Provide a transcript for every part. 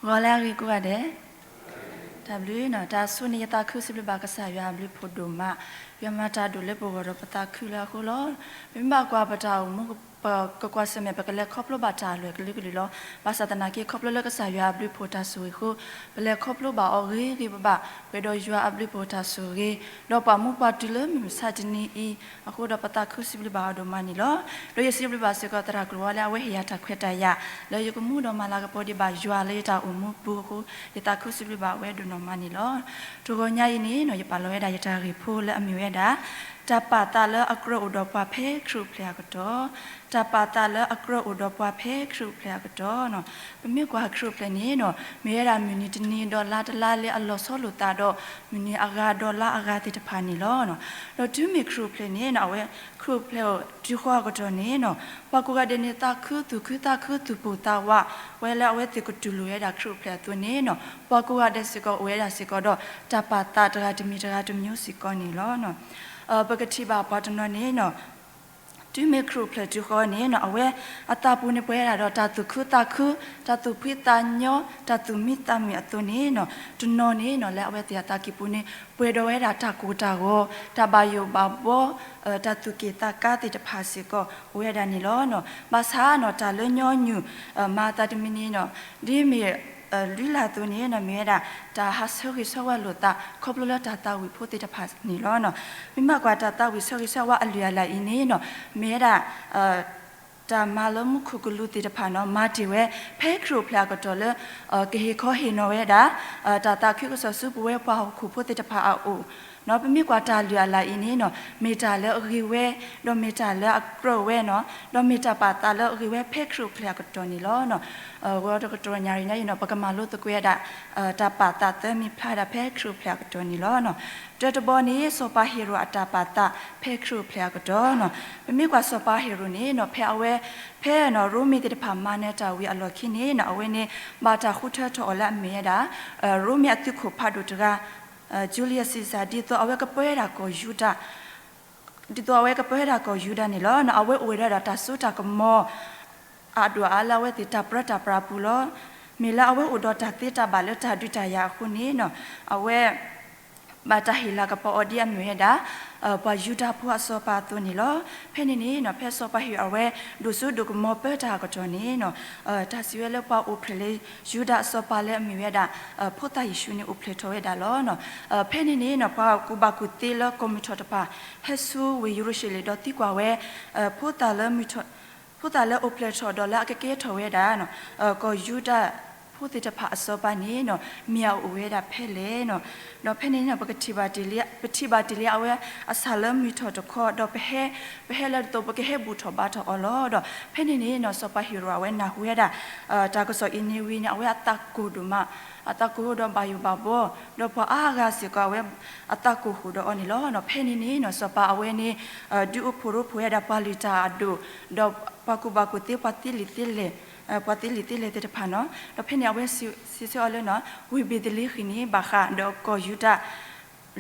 ဂီၤလၢအဂ့ၤကိးဂၤဒဲး, တၢ်ဘျုးနီၤ, တၢ်ဆိန့ၣ် ယသးခုစံးဘျုးဘၣ်ကစၢ်ယွၤအဘျုးဖးဒိၣ်မး, ယွၤမၤတၢ်ဒိၣ်လၢပဂီၢ်ဒီးပသးခုလၢအဃိလီၤ. ပမ့ၢ်ဘၣ်ကွၢ်ပတၢ်အိၣ်မူ ပကကွၢ်ဆၢၣ်မဲာ် ပကလဲၤခီဖျိဘၣ်တၢ်အလွဲၢ်ကလုာ်ကလုာ်လီၤ. ဘၣ်ဆၣ်သနာ်က့ ခီဖျိလၢကစၢ်ယွၤအဘျုးဖးဒိၣ်တၢ်ဆိၣ်ဂ့ၤအဃိ ပလဲၤခီဖျိဘၣ်အီၤဂ့ၤဂ့ၤဘၣ်ဘၣ်, ပှဲၤဒီးယွၤအဘျုးဖးဒိၣ်တၢ်ဆိၣ်ဂ့ၤ, ဒီးပာ်မူပှၤတုၤလၢမုၢ်မဆါတနံၤအံၤ အဃိဒီးပသးခုစံးဘျုးဘၣ်အီၤဒိၣ်မးန့ၣ်လီၤ. ဒီးယစံးဘျုးဘၣ်စ့ၢ်ကီးသရၣ်ကျိၤဝါလၢအဝဲဟ့ၣ်ယၤတၢ်ခွဲးတၢ်ယာ် လၢယကမူဒီးမၤလၤကပီၤဒံးဘၣ်ယွၤလၢယတၢ်အိၣ်မူပူၤအဃိ ယသးခုစံးဘျုးဘၣ်ဝဲဒိၣ်နီၢ်မးန့ၣ်လီၤ. တဂီၤညါအံၤန့ၣ်နီၤ ယပာ်လီၤဝဲဒၣ်ယတၢ်ဂ့ၢ်ဖိလၢအမ့ၢ်ဝဲဒၣ် တၢ်ပာ်သးလၢအကြၢးအိၣ်ဒီးပှၤဖဲခရံာ်အိၣ်ဖျဲၣ်အကတီၢ်, တၢ်ပာ်သးလၢအကြၢးအိၣ်ဒီးပှၤဖဲခရံာ်အိၣ်ဖျဲၣ်အကတီၢ်နီၤ. ပမ့ၢ်ကွၢ်ခရံာ်အိၣ်ဖျဲၣ်န့ၣ်နီၤ မ့ၢ်ဝဲဒၣ်မုၢ်နံၤတနံၤဒီးလါတလါလၢအလီၤဆီလိာ်သးဒီး မုၢ်နံၤအဂၤဒီးလါအဂၤသ့ၣ်တဖၣ်န့ၣ်လီၤ. ဒီးတုၤမ့ၢ်ခရံာ်အိၣ်ဖျဲၣ်န့ၣ်နီၤ အဝဲခရံာ်အိၣ်ဖျဲၣ်တုၤဃီၤအကတီၢ်န့ၣ်နီၤ ပှၤကိးဂၤဒဲးန့ၣ် သးခုသူၣ်ခုသးခု သူၣ်ပိၢ်သးဝး ဝဲလၢအဝဲသ့ၣ်ကတူၢ်လိာ်ဝဲဒၣ်ခရံာ်အိၣ်ဖျဲၣ်အသိးန့ၣ်နီၤ ပှၤကိးဂၤဒဲးစ့ၢ်ကီးအိၣ်ဝဲဒၣ်စ့ၢ်ကီးဒီး တၢ်ပာ်သးတဂၤတမံၤတဂၤတမံၤစ့ၢ်ကီးန့ၣ်လီၤ. ပကထံၣ်ဘၣ်ပှၤတနီၤန့ၣ်နီၤ တုၤမ့ၢ်ခရံာ်အိၣ်ဖျဲၣ်တုၤဃီၤန့ၣ်နီၤ အဝဲအသးပူၤန့ၣ်ပှဲၤဝဲဒၣ်ဒီးတၢ်သူၣ်ခုသးခု, တၢ်သူၣ်ဖှံသးညီ, တၢ်သူၣ်မံသးမုာ်အသိးန့ၣ်နီၤ တနီၤန့ၣ်နီၤ လၢအဝဲသ့ၣ်အသးကံၢ်ပူၤန့ၣ် ပှဲၤဒီးဝဲဒၣ်တၢ်ကိၢ်တၢ်ဂီၤ, တၢ်ဘၣ်ယိၣ်ဘၣ်ဘှီ, တၢ်သူၣ်က့ၣ်သးကါသ့ၣ်တဖၣ်စ့ၢ်ကီး အိၣ်ဝဲဒၣ်န့ၣ်လီၤ. ဘၣ်ဆၣ်နီၤ တၢ်လၢညီနုၢ် မၤအသးတမံၤန့ၣ်နီၤ ဒ်မ့ၢ် လုၢ်လၢ်အသိးန့ၣ်နီၤ မ့ၢ်ဝဲဒၣ် တၢ်ဟးဆၢဂ့ၤဆၢဝါလိာ်သး ခီဖျိလၢတၢ်သးဝံၣ်ဖိသ့ၣ်တဖၣ်န့ၣ်လီၤ. မ့ၢ်ဘၣ်ကွၢ်တၢ်သးဝံၣ်ဆၢဂ့ၤဆၢဝါအလုၢ်အလၢ်အံၤန့ၣ်နီၤ မ့ၢ်ဝဲဒၣ် တၢ်မၤလၢမူခိၣ်ကလူးသ့ၣ်တဖၣ်နီၤ မၤတ့ၢ်ဝဲ ဖဲခရံာ်အိၣ်ဖျဲၣ်အကတီၢ်လၢ ကဟ့ၣ်ခီဟ့ၣ်နီၤဝဲဒၣ် တၢ်သးခုကစီၣ်ဆူပဝဲပှၤဟီၣ်ခိၣ်ဖိသ့ၣ်တဖၣ်အအိၣ် ပမ့ၢ်ကွၢ်တၢ်လုၢ်အလၢ်အံၤန့ၣ်နီၤ မ့ၢ်တၢ်လၢအဂ့ၤဝဲ, ဒီးမ့ၢ်တၢ်လၢအကြၢးဝဲနီၤ, ဒီးမ့ၢ်တၢ်ပာ်သးလၢအဂ့ၤဝဲဖဲခရံာ်အိၣ်ဖျဲၣ်အကတီၢ်န့ၣ်လီၤ. ဂီၤတကတီၢ်ညါအံၤန့ၣ်နီၤ ပကမၤလိသကိးဝဲဒၣ် တၢ်ပာ်သးသၢမံၤဖျါဒၣ်ဖဲခရံာ်အိၣ်ဖျဲၣ်အကတီၢ်န့ၣ်လီၤ. တၢတဘီန့ၣ် စီၤပၤဟ့ၤရိာ်အတၢ်ပာ်သးဖဲခရံာ်အိၣ်ဖျဲၣ်အကတီၢ်နီၤ. ပမ့ၢ်ကွၢ်စီၤပၤဟ့ၤရိာ်န့ၣ်နီၤ ဖဲအဝဲ ဖဲနီၤ ရိမ့ၤသ့ၣ်တဖၣ်မၤနၢၤတၢ်ဝံၤအလီၢ်ခံန့ၣ်နီၤ အဝဲန့ၣ် ဘၣ်တၢ်ဃုထၢထီၣ်အီၤလၢအမ့ၢ်ဝဲဒၣ် ရိမ့ၤအသုးခိၣ်ဖးဒိၣ်တဂၤ Julius Caesar ဒ်သိးအဝဲကပၢဝဲဒၣ်ကီၢ်ယူဒၤ ဒ်သိးအဝဲကပၢဝဲဒၣ်ကီၢ်ယူဒၤန့ၣ်လီၤ. အဝဲအိၣ်ဝဲဒၣ်ဒီးတၢ်စိတၢ်ကမီၤ အဒိၣ်အါလၢအဝဲသ့ၣ်တၢ်ပြၢတၢ်ပြးအပူၤလီၤ. မ့ၢ်လၢအဝဲအိၣ်ဒီးတၢ်သ့တၢ်ဘၣ်လၢတၢ်ဒုးတၢ်ယၤအဃိန့ၣ်နီၤ အဝဲ ဘၣ်တၢ်ဟ့ၣ်လၤကပီၤအီၤဒ်အမ့ၢ်ဝဲဒၣ် ပှၤယူဒၤဖိအစီၤပၤအသိးန့ၣ်လီၤ. ဖဲန့ၣ်န့ၣ်နီၤ ဖဲစီၤပၤဟ့ၤရိာ်အဝဲ ဒိၣ်စိဒိၣ်ကမီၤပၢတၢ်အကတီၢ်န့ၣ်နီၤ တၢ်စံးဝဲလၢပှၤအိၣ်ဖျဲၣ်လၢယူဒၤအစီၤပၤလၢအမ့ၢ်ဝဲဒၣ် ဖိသၣ်ယ့ၣ်ၡူးန့ၣ်အိၣ်ဖျဲၣ်ထီၣ်ဝဲဒၣ်လီၤ. ဖဲန့ၣ်န့ၣ်နီၤ ပှၤကူၣ်ဘၣ်ကူၣ်သ့လၢကီၢ်မုၢ်ထီၣ်တဖၣ် ဟဲဆူဝ့ၢ်ယရူၤၡလ့ၣ်ဒီးသံကွၢ်ဝဲ ဖိသၣ်လၢ ဖိသၣ်လၢအိၣ်ဖျဲၣ်ထီၣ်ဒီးလၢအကကဲထီၣ်ဝဲဒၣ် ကီၢ်ယူဒၤဖိသ့ၣ်တဖၣ်အစီၤပၤန့ၣ်နီၤ မ့ၢ်အအိၣ်ဝဲဒၣ်ဖဲလဲၣ်နီၤ. ဒီးဖဲန့ၣ်န့ၣ် ပကထံၣ်ဘၣ်တ့ၢ်လံ ပထံၣ်ဘၣ်တ့ၢ်လံအဝဲအဆၣ်လၢမုၢ်ထီၣ်တခီ ဒီးပဟဲ ပဟဲလၢဒ်သိး ပကဟဲဘူၣ်ထီၣ်ဘါထီၣ်အီၤလီၤ. ဒီးဖဲန့ၣ်န့ၣ်နီၤ စီၤပၤဟ့ၤရိာ်အဝဲနၢ်ဟူဝဲဒၣ် တၢ်ကစီၣ်အံၤန့ၣ်ဝံၤန့ၣ် အဝဲအသးကိၢ်ဒိၣ်မး အသးကိၢ်ဒီးဘၣ်ယိၣ်ဘၣ်ဘှီ ဒီးပှၤအါဂၤစ့ၢ်ကီး အဝဲအသးကိၢ်ဃုာ်ဒီးအီၤန့ၣ်လီၤ. ဖဲန့ၣ်န့ၣ်နီၤ စီၤပၤအဝဲန့ၣ် ဒုးအိၣ်ဖှိၣ်ရိဖှိၣ်ဝဲဒၣ်ပှၤလုၢ်တၢ်အဒိၣ် ဒီးပှၤကူၣ်ဘၣ်ကူၣ်သ့ ပှၤသ့လံာ်သ့လဲၢ် ပှၤသ့လံာ်သ့လဲၢ်သ့ၣ်တဖၣ်နီၤ. ဒီးဖဲန့ၣ်အဝဲစံးဆၢအီၤလၢနီၤ ဝ့ၢ်ဘ့းသလ့ဃ့ၣ်န့ၣ် ဘၣ်ဃးဒီးကီၢ်ယူဒၤ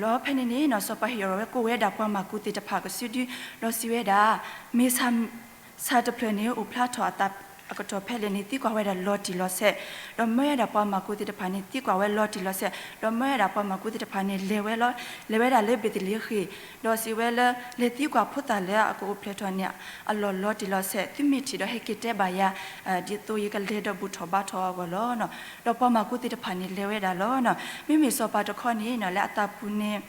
လီၤ. ဖဲန့ၣ်န့ၣ်နီၤ စီၤပၤဟ့ၤရိာ်ဝဲကိးဝဲဒၣ်ပှၤမၤကူသ့ၣ်တဖၣ်ကစုဒု ဒီးစံးဝဲဒၣ် မ့ၢ် ဆၣ်တဖျၢၣ်န့ၣ် အိၣ်ဖျါထီၣ်အသးအကတီၢ်ဖဲလဲၣ်န့ၣ် သံကွၢ်ဝဲဒၣ်လီၤတံၢ်လီၤဆဲး, ဒီးမၢဝဲဒၣ်ပှၤမၤကူသ့ၣ်တဖၣ်န့ၣ် သံကွၢ်ဝဲလီၤတံၢ်လီၤဆဲး, ဒီးမၢဝဲဒၣ်ပှၤမၤကူသ့ၣ်တဖၣ်န့ၣ် လဲၤဝဲလီၤ, လဲၤဝဲဒၣ်လၢဘ့းသလ့ဃ့ၣ်, ဒီးစံးဝဲလၢ လဲၤသံကွၢ်ဖိသၣ်လၢအကအိၣ်ဖျဲၣ်ထီၣ်န့ၣ် အလီၢ်လီၤတံၢ်လီၤဆဲး, သုမ့ၢ်ထံၣ်ဒီးဟဲက့ၤတဲဘၣ်ယၤ, ဒ်သိးယကလဲၤဒီးဘူၣ်ထီၣ်ဘါထီၣ်အဂီၢ်လီၤ. ဒီးပှၤမၤကူသ့ၣ်တဖၣ်န့ၣ် လဲၤဝဲဒၣ်လီၤ. မ့မ့ၢ်စီၤပၤတခီန့ၣ် လၢအသးပူၤန့ၣ်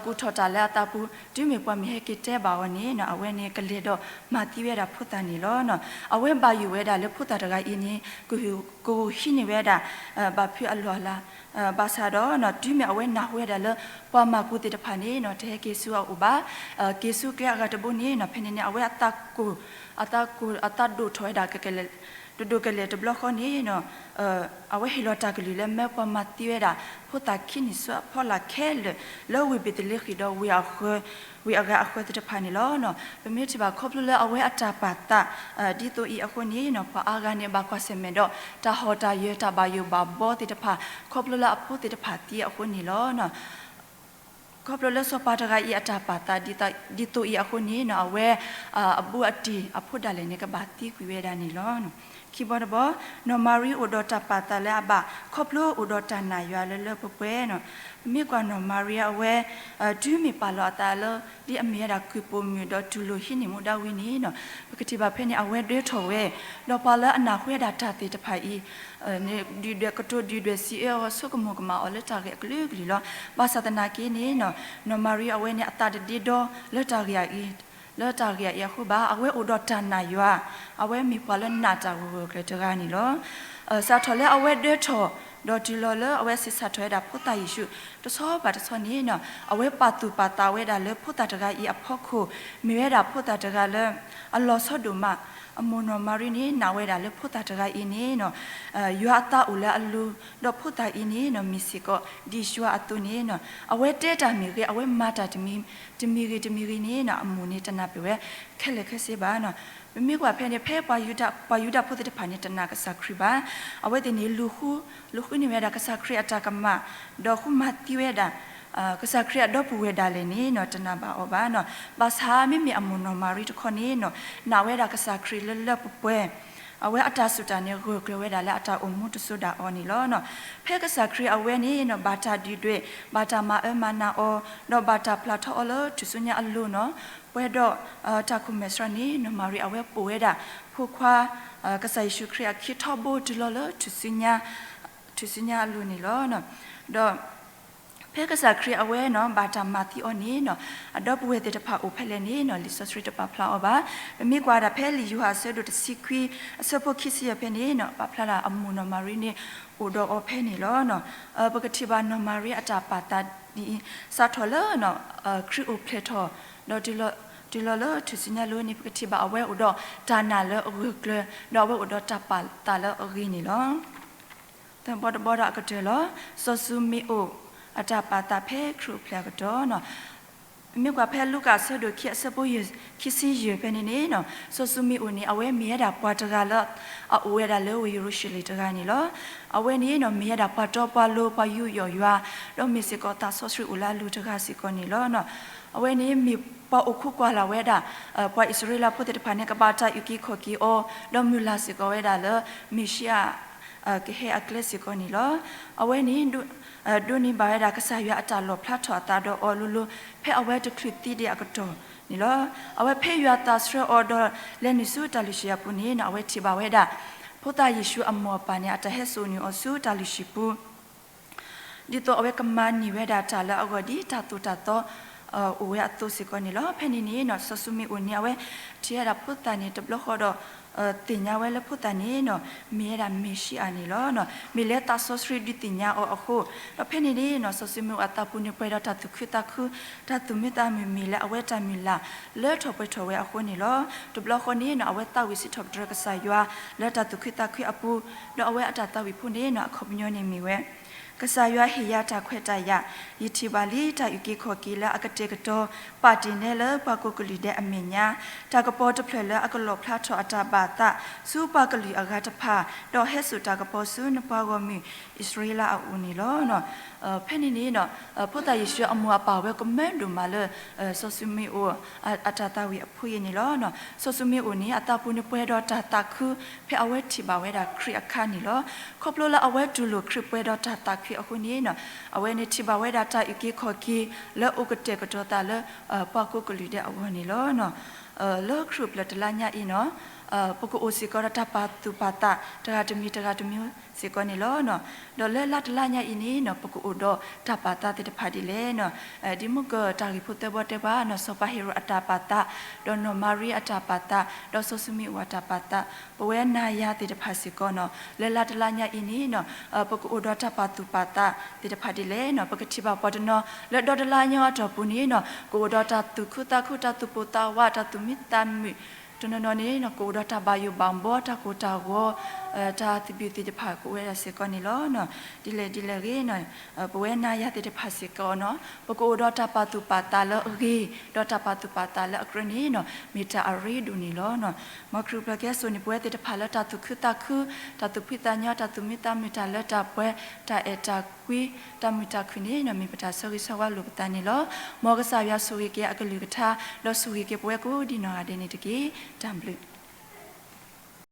ကူၣ်ထီၣ်တၢ်လၢအသးပူၤ, တုၤမ့ၢ်ပှၤမ့ၢ်ဟဲက့ၤတဲဘၣ်အီၤန့ၣ် အဝဲန့ၣ်ကလဲၤဒီးမၤသံဝဲဒၣ်ဖိသၣ်န့ၣ်လီၤ. အဝဲဘၣ်ယိၣ်ဝဲဒၣ်လၢဖိသၣ်တဂၤအံၤန့ၣ် ကဟံးန့ၢ်ဝဲဒၣ် ဘၣ်ဖုးအလီၢ်အလၤ, ဘၣ်ဆၣ်ဒီး တုၤမ့ၢ်အဝဲနၢ်ဟူဝဲဒၣ်လၢ ပှၤမၤကူသ့ၣ်တဖၣ်န့ၣ် တဟဲက့ၤဆူအအိၣ်ဘၣ်, က့ၤဆူကျဲအဂၤတဘိန့ၣ် ဖဲန့ၣ်န့ၣ် အဝဲအသးကိၢ်, အသးကိၢ် အသးဒိၣ်ထီၣ်ဝဲဒၣ် တဒိၣ်ကလဲာ်တဘျီဃီန့ၣ် အဝဲဟ့ၣ်လီၤတၢ်ကလုၢ်လၢမၢပှၤမၤသံဝဲဒၣ် ဖိသၣ်ခံနံၣ်ဆူအဖီလာ်ခဲလၢာ် လၢဝ့ၢ်ဘ့းသလ့ဃ့ၣ်ဒီးဝ့ၢ်အဂၤအဃၢၤသ့ၣ်တဖၣ်န့ၣ်လီၤ. ပမ့ၢ်ထံၣ်ဘၣ်ခီဖျိလၢအဝဲအတၢ်ပာ်သး ဒ်သိးအံၤအဃိန့ၣ် ပှၤအါဂၤန့ၣ် ဘၣ်ကွၢ်ဆၢၣ်မဲာ်ဒီး တၢ်ဟီၣ်တၢ်ယၢၤ တၢ်ဘၣ်ယိၣ်ဘၣ်ဘှီသ့ၣ်တဖၣ် ခီဖျိလၢအဖိသ့ၣ်တဖၣ်သံအဃိန့ၣ်လီၤ. ခီဖျိလၢစီၤပၤတဂၤအံၤအတၢ်ပာ်သး ဒ်သိးအံၤအဃိန့ၣ် အဝဲ အဘူးအတံၢ်အဖိဒၣ်လဲာ်န့ၣ် ကဘၣ်သံကွံာ်ဝဲဒၣ်န့ၣ်လီၤ. ခံဘီတဘီ, နီၢ်မၤရံအိၣ်ဒီးတၢ်ပာ်သးလၢအဘၣ် ခီဖျိအိၣ်ဒီးတၢ်နာ်ယွၤလၢလၢပှဲၤပှဲၤန့ၣ်. ပမ့ၢ်ကွၢ်နီၢ်မၤရံအဝဲ တုၤမ့ၢ်ပာ်လီၤအသးလၢ ဒ်အမ့ၢ်ဝဲဒၣ်ကုၢ်ပိာ်မုၣ်ဒီးတူၢ်လိာ်ဟံးန့ၢ်မူဒါဝံၤန့ၣ်န့ၣ်, ပကထံၣ်ဘၣ်ဖဲန့ၣ် အဝဲဒၢထီၣ်ဝဲ, ဒီးပှၤလၢအနၢ်ဟူဝဲဒၣ်တၢ်သ့ၣ်တဖၣ်အံၤ ဒုၣ်ဒွဲၣ်ကတိၤဒုၣ်ဒွဲၣ်စံးအၢအီၤ ဆိကမိၣ်ကမၣ်အီၤလၢတၢ်ဂ့ၢ်အကလုာ်ကလုာ်လီၤ. ဘၣ်ဆၣ်သနာ်က့န့ၣ်န့ၣ်, နီၢ်မၤရံအဝဲန့ၣ် အသးတဒ့ဒီလၢတၢ်ဂ့ၢ်အံၤ, လၢတၢ်ဂ့ၢ်အံၤအဃိဘၣ်. အဝဲအိၣ်ဒီးတၢ်နာ်ယွၤ, အဝဲမ့ၢ်ပှၤလၢနာ်တၢ်ဂၢၢ်ဂၢၢ်ကျၢၤကျၢၤတဂၤန့ၣ်လီၤ. စးထီၣ်လၢအဝဲဒၢထီၣ်, ဒီးတုၤလီၤလၢအဝဲဆံးစၢ်ထီၣ်ဝဲဒၣ်ဖိသၣ်ယ့ၣ်ၡူး တဆီဘၣ်တဆီန့ၣ်န့ၣ်, အဝဲပာ်သူၣ်ပာ်သးဝဲဒၣ်လၢဖိသၣ်တဂၤအံၤအဖီခိၣ်, မ့ၢ်ဝဲဒၣ်ဖိသၣ်တဂၤလၢ အလီၤဆီဒိၣ်မး. အမိၢ်နီၢ်မၤရံန့ၣ် နာ်ဝဲဒၣ်လၢဖိသၣ်တဂၤအံၤန့ၣ်န့ၣ်, ယွၤအသးအိၣ်လၢအလိၤ, ဒီးဖိသၣ်အံၤန့ၣ်န့ၣ် မ့ၢ်စ့ၢ်ကီး ဒ်ယွၤအသိးန့ၣ်န့ၣ်, အဝဲတဲတၢ်မ့ၢ်ဂ့ၤ, အဝဲမၤတၢ်တမံၤဂ့ၤတမံၤဂ့ၤန့ၣ်န့ၣ် အမိၢ်န့ၣ်တနၢ်ပၢၢ်ဝဲ ခဲလၢာ်ခဲဆ့ဘၣ်န့ၣ်. ပမ့ၢ်ကွၢ်ဖဲန့ၣ် ဖဲပှၤယူဒၤ, ပှၤယူဒၤဖိသ့ၣ်တဖၣ်န့ၣ် တနာ်ကစၢ်ခရံာ်ဘၣ်. အဝဲသ့ၣ်န့ၣ် လူၤဃုန့ၢ်ဝဲဒၣ်ကစၢ်ခရံာ်အတၢ်ကမၣ်, ဒီးဃုမၤသံဝဲဒၣ် ကစၢ်ခရံာ်အဒီပုၢ်ဝဲၢ်ဒၣ်လဲာ်န့ၣ်န့ၣ် တနာ်ဘၣ်အီၤဘၣ်န့ၣ်. ဘၣ်ဆၣ်မ့မ့ၢ်အမိၢ်နီၢ်မၤရံတခီန့ၣ်န့ၣ်, နာ်ဝဲဒၣ်ကစၢ်ခရံာ်လၢလၢပှဲၤပှဲၤ, အဝဲအတၢ်စူၢ်တၢ်နာ်န့ၣ် ဂၢၢ်ကျၢၤဝဲဒၣ်လၢအတၢ်အိၣ်မူတစိၤဒၣ်အီၤန့ၣ်လီၤ. ဖဲကစၢ်ခရံာ်အဝဲန့ၣ်န့ၣ် ဘၣ်တၢ်ဒုၣ်ဒွဲၣ်, ဘၣ်တၢ်မၤအၢမၤနးအီၤ, ဒီးဘၣ်တၢ်ပျၢ်ထီၣ်အီၤလၢထူၣ်စုညါအလိၤန့ၣ်, ပှဲၤဒီးတၢ်ခိၣ်မဲာ်ဆှးန့ၣ် နီၢ်မၤရံအဝဲပိာ်ဝဲဒၣ် ဖိခွါ ကစၢ်ယ့ၣ်ၡူးခရံာ်အခံထီဘိတုၤလီၤလၢ ထူၣ်စုညါအလိၤန့ၣ်လီၤ. ဒီးဖဲကစၢ်ခရံာ်အဝဲန့ၣ် ဘၣ်တၢ်မၤသံအီၤန့ၣ်န့ၣ်, အဒီပုၢ်ဝဲၢ်သ့ၣ်တဖၣ်အိၣ်ဖဲလဲၣ်န့ၣ်န့ၣ် လံာ်စီဆှံတပာ်ဖျါအီၤဘၣ်. ပမ့ၢ်ကွၢ်ဒၣ်ဖဲလံာ်ယိၤဟၣ်အဆၢဒိၣ်တဆံခွံ အဆၢဖိခံဆံယဲၢ်ဖဲန့ၣ်န့ၣ် ပာ်ဖျါဒၣ်အမိၢ်နီၢ်မၤရံန့ၣ် အိၣ်ဒီးအီၤဖဲန့ၣ်လီၤ. ပကထံၣ်ဘၣ်နီၢ်မၤရံအတၢ်ပာ်သးဒ်အံၤ, စးထီၣ်လၢခရံာ်အိၣ်ဖျဲၣ်ထီၣ် ဒီးတုၤလီၤလၢထူၣ်စုညါလိၤန့ၣ် ပကထံၣ်ဘၣ်အဝဲအိၣ်ဒီးတၢ်နာ်လၢအဂၢၢ်ကျၢၤ, ဒီးအဝဲအိၣ်ဒီးတၢ်ပာ်သးလၢအဂ့ၤန့ၣ်လီၤ. သၢဘီတဘီဒီးအကတၢၢ်လီၤ. စီၤၡူမ့ၣ်အိၣ်အတၢ်ပာ်သးဖဲခရံာ်အိၣ်ဖျဲၣ်အကတီၢ်န့ၣ်. ပမ့ၢ်ကွၢ်ဖဲလူၤကၣ်အဆၢဒိၣ်ခံအဆၢဖိခံဆံယဲၢ်ဖဲန့ၣ်န့ၣ်န့ၣ်, စီၤၡူမ့ၣ်အိၣ်န့ၣ် အဝဲမ့ၢ်ဝဲဒၣ်ပှၤတဂၤလၢ အအိၣ်ဝဲဒၣ်လၢဝ့ၢ်ယရူၤၡလ့ၣ်တဂၤန့ၣ်လီၤ. အဝဲန့ၣ်န့ၣ် မ့ၢ်ဝဲဒၣ်ပှၤတီပှၤလိၤ ပှၤယူးယီၣ်ယွၤ, ဒီးမ့ၢ်စ့ၢ်ကီးသးစီဆှံအိၣ်လၢအလိၤတဂၤစ့ၢ်ကီးန့ၣ်လီၤ. အဝဲန့ၣ်မ့ၢ်ပှၤအိၣ်ခိးကွၢ်လၢ်ဝဲဒၣ် ပှၤအံၣ်စရ့လးဖိသ့ၣ်တဖၣ်န့ၣ် ကဘၣ်တၢ်အုၣ်က့ၤခီၣ်က့ၤအီၤ, ဒီးမုၢ်လၢ်စ့ၢ်ကီးဝဲဒၣ်လၢ မ့ၣ်ၡံအၤ ကဟဲအကျဲစ့ၢ်ကီးန့ၣ်လီၤ. အဝဲန့ၣ် ဒိးန့ၢ်ဘၣ်ဝဲဒၣ်ကစၢ်ယွၤအတၢ်လီၣ်ဖျါထီၣ်အသးဒီးအီၤလိၤလိၤ ဖဲအဝဲတချုးသံဒံးအကတီၢ်န့ၣ်လီၤ. အဝဲဖဲယွၤသးဆှၢအီၤဒီးလဲၤနုာ်ဆူတၢ်လုၢ်ဟံၣ်အပူၤန့ၣ်န့ၣ် အဝဲထံၣ်ဘၣ်ဝဲဒၣ် ဖိသၣ်ယ့ၣ်ၡူးအမိၢ်အပၢ်န့ၣ် အတၢ်ဟဲစိာ်န့ၢ်အီၤဆူတၢ်လုၢ်ဟံၣ်ပူၤ ဒ်သိးအဝဲကမၤန့ၢ်ဝဲဒၣ်တၢ်လၢအဂီၢ်ဒ်တၢ်သိၣ်တၢ်သီ အိၣ်ဝဲအသိးစ့ၢ်ကီးန့ၣ်လီၤ. ဖဲန့ၣ်န့ၣ်န့ၣ် စီၤၡူမ့ၣ်အိၣ်န့ၣ် အဝဲထံၣ်ဝဲဒၣ်ဖိသၣ်န့ၣ်တဘျီဃီဒီး သ့ၣ်ညါဝဲလၢဖိသၣ်န့ၣ်န့ၣ် မ့ၢ်ဝဲဒၣ်မ့ၣ်ၡံအၤန့ၣ်လီၤ. မ့ၢ်လၢသးစီဆှံဒုးသ့ၣ်ညါအီၤအဃိ, ဒီးဖဲန့ၣ်န့ၣ်န့ၣ် စီၤၡူမ့ၣ်အိၣ်အသးပူၤန့ၣ်ပှဲၤဒီးတၢ်သူၣ်ခုသးခု, တၢ်သူၣ်မံသးမုာ်မ့ၢ်လၢအဝဲတၢ်မုၢ်လၢ် လၢထီၣ်ပှဲၤထီၣ်ဝဲအဃိန့ၣ်လီၤ. တဘျီဃီန့ၣ်န့ၣ် အဝဲသးဝံၣ်စံးထီၣ်ပတြၢၤကစၢ်ယွၤ လၢတၢ်သူၣ်ခုသးခုအပူၤ, ဒီးအဝဲအတၢ်သးဝံၣ်ဖိန့ၣ်န့ၣ် အခီပညီန့ၣ်မ့ၢ်ဝဲ ကစၢ်ယွၤဟ့ၣ်ယၤတၢ်ခွဲးတၢ်ယာ်, ယထံၣ်ဘၣ်လံတၢ်အုၣ်က့ၤခီၣ်က့ၤလၢအကတဲာ်ကတီၤ ပာ်တ့ၢ်နဲလၢပှၤကိးကလုာ်ဒဲးအမဲာ်ညါ, တၢ်ကပီၤတဖျၢၣ်လၢအကလီၣ်ဖျါထီၣ်အတၢ်ဘၣ်သး ဆူပှၤကလုာ်အဂၤတဖၣ်, ဒီးဟဲစိာ်တၢ်ကပီၤဆူနပှၤဂီၢ်မုၢ်အံၣ်စရ့လးအအိၣ်န့ၣ်လီၤ. ဖဲန့ၣ်န့ၣ် ဖိသၣ်ယ့ၣ်ၡူးအမိၢ်အပၢ်ဝဲကမၢဒိၣ်မးလၢ စီၤၡူမ့ၣ်အိၣ် အတၢ်သးဝံၣ်အဖုအံၤန့ၣ်လီၤ. စီၤၡူမ့ၣ်အိၣ်န့ၣ် အသးပူၤန့ၣ်ပှဲၤဒီးတၢ်သးခု ဖဲအဝဲထံၣ်ဘၣ်ဝဲဒၣ်ခရံာ်အခါန့ၣ်လီၤ. ခီဖျိလၢအဝဲတူၢ်လိာ်ခရံာ်ပှဲၤဒီးတၢ်သးခုအဃိန့ၣ် အဝဲန့ၣ်ထံၣ်ဘၣ်ဝဲဒၣ်တၢ်အုၣ်က့ၤခီၣ်က့ၤ လၢအိၣ်ကတဲာ်ကတီၤသးလၢ ပှၤကိးကလုာ်ဒဲးအဂီၢ်န့ၣ်လီၤ. လၢခရံာ်အိၣ်ဖျဲၣ်တလါညါအံၤန့ၣ် ပကအိၣ်စ့ၢ်ကီးဒီးတၢ်ပာ်သူၣ်ပာ်သး တဂၤတမံၤတဂၤတမံၤစ့ၢ်ကီးန့ၣ်လီၤ. ဒီးလၢလါတလါညါအံၤန့ၣ် ပကအိၣ်ဒီးတၢ်ပာ်သးသ့ၣ်တဖၣ်ဒ်လဲၣ်န့ၣ် ဒ်မုၢ်ကၢၢ်တၢ်ဂ့ၢ်ဖိသၢဘီတဲပှၤန့ၣ် စီၤပၤဟ့ၤရိာ်အတၢ်ပာ်သး, ဒီးနီၢ်မၤရံအတၢ်ပာ်သး, ဒီးစီၤၡူမ့ၣ်အိၣ်အတၢ်ပာ်သး, ပဝဲနၤယၤသ့ၣ်တဖၣ်စ့ၢ်ကီးန့ၣ် လၢလါတလါညါအံၤန့ၣ် ပကအိၣ်ဒီးတၢ်ပာ်သူၣ်ပာ်သးသ့ၣ်တဖၣ်ဒ်လဲၣ်န့ၣ် ပကထံၣ်ဘၣ်ပှၤတနီၤ လၢဒီတလါညါအတီၢ်ပူၤန့ၣ် ကအိၣ်ဒီးတၢ်သူၣ်ခုသးခု တၢ်သူၣ်ပိၢ်သးဝး တၢ်သူၣ်မံသးမုာ် တနီၤနီၤန့ၣ် ကအိၣ်ဒီးတၢ်ဘၣ်ယိၣ်ဘၣ်ဘီ တၢ်ကိၢ်တၢ်ဂီၤ တၢ်သဘံၣ်သ့ၣ်တဖၣ်ကအိၣ်ဝဲဒၣ်စ့ၢ်ကီးန့ၣ်လီၤ. ဒ်လဲၣ်ဒ်လဲၣ်ဂ့ၤ ပဝဲနၤယၤသ့ၣ်တဖၣ်စ့ၢ်ကီးန့ၣ် ပကအိၣ်ဒီးတၢ်ပာ်သူၣ်ပာ်သးလၢအဂ့ၤ ဒီးတၢ်ပာ်သူၣ်ပာ်သးလၢအကြၢးန့ၣ် မ့ၢ်တၢ်အရ့ဒိၣ်န့ၣ်လီၤ. မ်ခရံာ်အိၣ်ဖျဲၣ်ကဟဲစိာ်န့ၢ်ပဝဲသ့ၣ်တဖၣ်လၢတၢ်သူၣ်ခုသးခု တၢ်သူၣ်ဖှံသးညီ တၢ်သူၣ်မံသးမုာ် တၢ်လၢတၢ်ပှဲၤ တၢ်အဲၣ်တၢ်ကွံ တၢ်မုာ်တၢ်ခုၣ်န့ၣ် မ့ၢ်ပတၢ်ဆၢဂ့ၤဆၢဝါလိာ်ပသးန့ၣ်လီၤ. မ်ကစၢ်ယွၤဆိၣ်ဂ့ၤက့ၤအကလုၢ်ကထါ ဒီးဆိၣ်ဂ့ၤက့ၤပဝဲကိးဒံးနီၢ်ဂၤဒဲးန့ၣ်တက့ၢ်. တၢ်ဘျုး